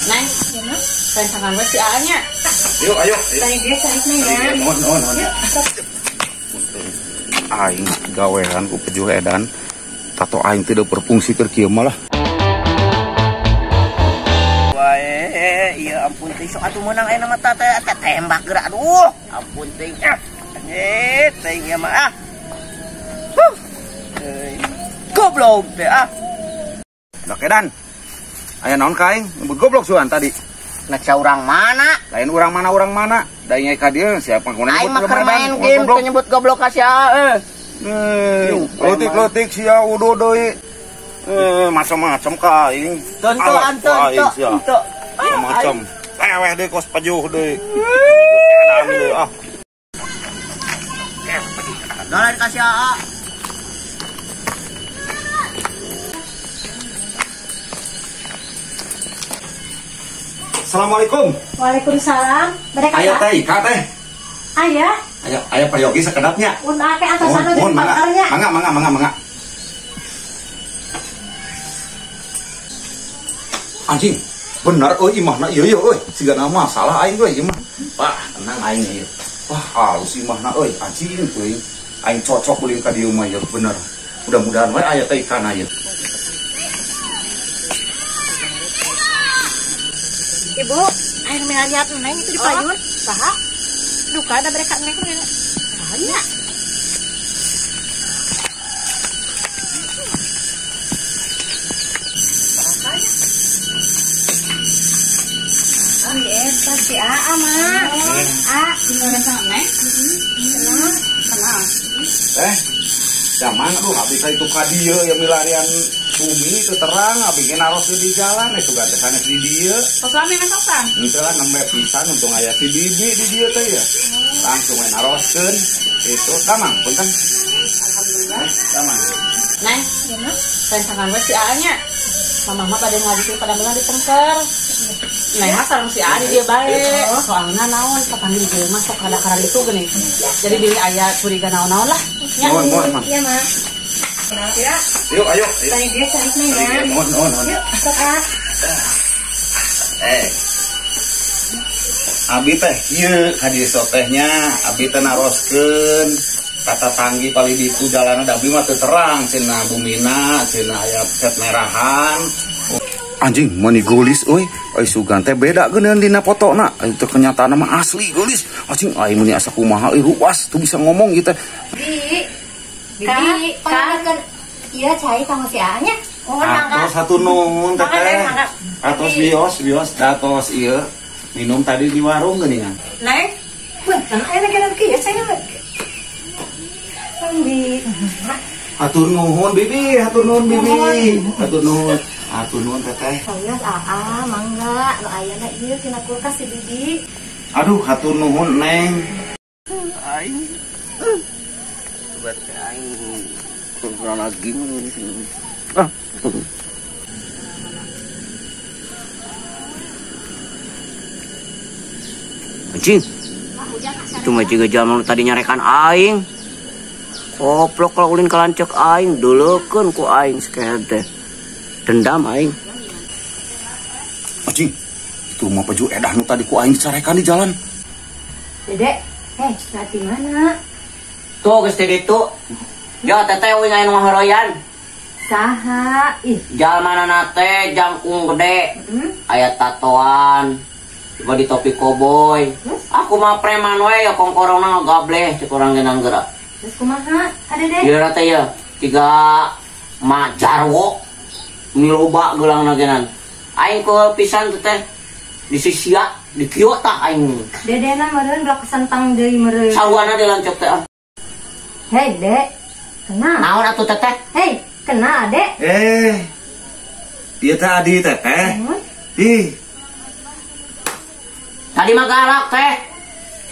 Neng, rencangan we si AA nya. Yuk, ayo. Tadi dia cari ya. Mohon, mohon, mohon. Aing gawean ku pejuh edan. Tato aing tidak berfungsi keur kieu mah lah. Wae, iya ampun teh sok atuh meunang aya mah teh tembak geura aduh. Ampun teh. Eh, teh ieu mah ah. Huh. Goblok teh ah. Dak edan. Aya naon ka aing? Nyebut goblok suan tadi. Nah, urang mana? Lain urang mana. Da ieu ka dieu siapa ku nyebut goblok. Aing mah main game nyebut goblok ka sia euy. Leutik-leutik sia uduh deui. Macam-macam ka aing. Tentu ante. Macam. Leweh deui kos pajuh deui. Edan deui ah. Dolan ka sia. Assalamualaikum. Waalaikumsalam. Mereka aya teh Ika teh. Aya. Aya aya peryogi sekedapnya. Un ake atasan di pakarnya. Mangga mangga mangga mangga. Anjing, bener euy imahna ieu ieu euy. Sigana masalah aing euy imah. Wah, tenang aing ieu. Wah, halus imahna euy, anjing teuing. Aing cocok ulin ka dieu mah ieu bener. Mudah-mudahan we aya teh Ikana ieu. Ibu, air melihat neng itu di payun, saha? Duka ada mereka neng banyak. Oh iya, pasti AA mah. A, gimana sama neng? Tenang, tenang. Zaman aduh habis itu ka dieu yang milarian bumi itu terang abi ge naros di jalan sugan teh sanes di dieu. Tos lami nasokan. Henteu lah nembe pisan untung aya si Bibi di dieu teh ya. Langsung we naroskeun itu damang punten. Alhamdulillah. Damang. Neng, rencangan we si AA nya. Mama mah bade ngaji pada meula di pengker. Neng mah sareng si AA di dieu bae. Soalna naon kapanggil di dieu mah sok kada itu geuning. Jadi bilih aya curiga naon-naon lah. Mohon, mohon, Mang. Iya, Mak. Ya. Yuk, ayo. Tadi dia cari ya. Mohon, mohon, mohon. Yuk, sok ah. Abi teh ieu ka dieu sok tehnya, abi teh naroskeun kata tanggi paling ditu jalanna da abi mah teu terang cenah bumina, cenah aya cat merahan. Anjing, meuni geulis euy. Euy sugan teh beda geuneun dina fotona. Itu kenyataan mah asli geulis. Anjing aing meuni asa kumaha euy ruas tuh bisa ngomong gitu. Bi. Bibi, kan iya cai kamu si A-nya. Oh, atos satu nuhun teteh. Atos bios bios datos ieu minum tadi di warung geuningan. Neng, punten aya lagi kieu saya lagi. Bi. Hatur nuhun Bibi, hatur nuhun Bibi. Hatur nuhun. Hatur nuhun teteh. Saya AA mangga nu ayana ieu tina kulkas si Bibi. Aduh, hatur nuhun Neng. Aing. Coba aing kurang lagi. Ah. Anjing. Itu mah jiga jalma tadi nyarekan aing. Koplok kalau ulin kalancek aing, duleukeun ku aing sekehed teh. Dendam aing. Anjing. Itu mah peju edah nu tadi ku aing dicarekan di jalan. Dede, nanti mana? Tuh geus di ditu. Ya teteh euy aya nu ngahoroyan. Saha? Ih, jalmana teh jangkung gede. Aya tatoan. Coba di topi koboi. Aku mah preman we ya kongkorongna ngagableh cek urang geunang geura. Terus kumaha? Ada deh. Ieu teh ya tiga ma jarwo miloba geulangna geunang. Aing ke pisan teh di sisia di kieu tah aing. Dedena meureun blak sentang deui meureun. Sawana di lancok teh. Hei, Dek. Kenal. Naon atuh teteh? Hei, kenal, Dek. Ieu teh adi teteh. Ih. Tadi mah galak teh.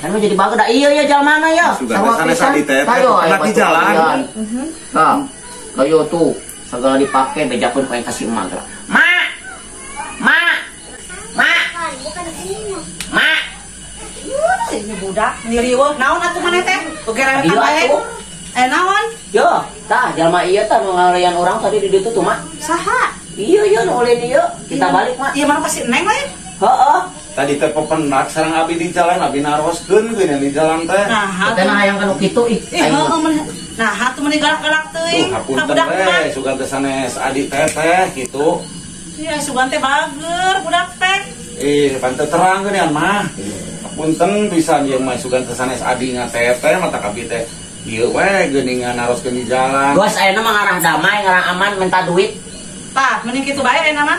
Kan mah jadi bagus da ieu ya jalmana ya. Sarua sanes adi teh. Pernah di jalan. Tah. Kayo tuh segala dipake bejakeun ku aing ka si emak geura. Ma. Ma. Ma. Ma. Ini budak ngiriweuh naon atuh maneh teh? Gegerewetan bae. Naon? Yo, tah jalma ieu tah nu ngalayan urang tadi di ditu tuh, Mak. Saha? Iya, iya, nu ulin ieu. Kita balik, Mak. Iya, mana pasti Neng lain. Heeh. Tadi teh pependak sareng abi di jalan abi naroskeun geuning di jalan teh. Nah, teh hayang kanu kitu ih. Heeh nah, hatuh meni galak-galak teuing. Ka budak mah sugan teh sanes adi teteh kitu. Iya, sugan teh bager budak teh. Ih, pan teu terang geuningan mah. Punten pisan ieu mah sugan teh sanes adina teteh mata abi teh. Ieu we geuningan naroskeun di jalan. Bos ayeuna mah ngarah damai, ngarah aman minta duit. Tah, mending kitu bae ayeuna mah.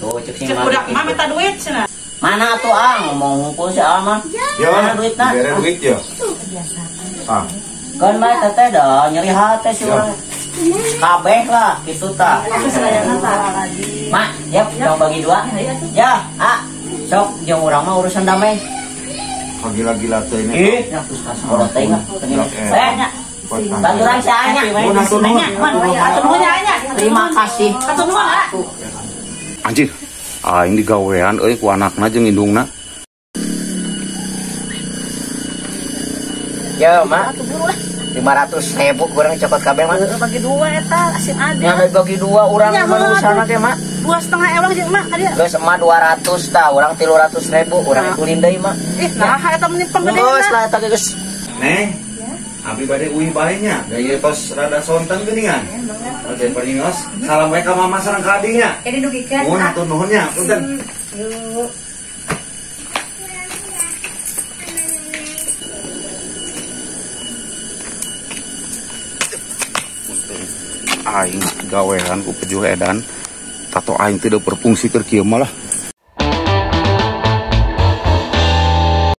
Tuh cek sing budak mah minta duit cenah. Mana tuh ah ngomong ngumpul si ah mah. Ya, mana duitna? Bere duit ya. Ah. Keun bae teteh dah nyeri hate si urang. Kabeh lah kitu tah. Mak, yap, dong bagi dua. Ya, ah. Sok jeung urang mah urusan damai. Gila-gila teh ini. Ih, teh ingat. Eh, baturan si Anya. Terima kasih. Anjir. Aing digawean euy ku anakna jeung indungna. Ya, Mak. 500.000 kurang cokot kabeh, Mak. Bagi dua eta asin ada. Nya bagi dua urang mah usahana ge, Mak. 2,5 ewang jeung Mak kadieu. Geus emak 200 tah, urang 300.000, urang ulin deui, Mak. Ih, nah eta meni panggede. Geus lah eta geus. Neng. Abi bade uih bae nya. Da ieu tos rada sonten geuningan. Oke, pernios. Salam we ka mama sareng ka adi nya. Ini dugikeun. Nuhun hatur nuhun nya, punten. Yuk. Aing gawean ku pejuh edan. Tato aing tidak berfungsi keur kieu mah lah.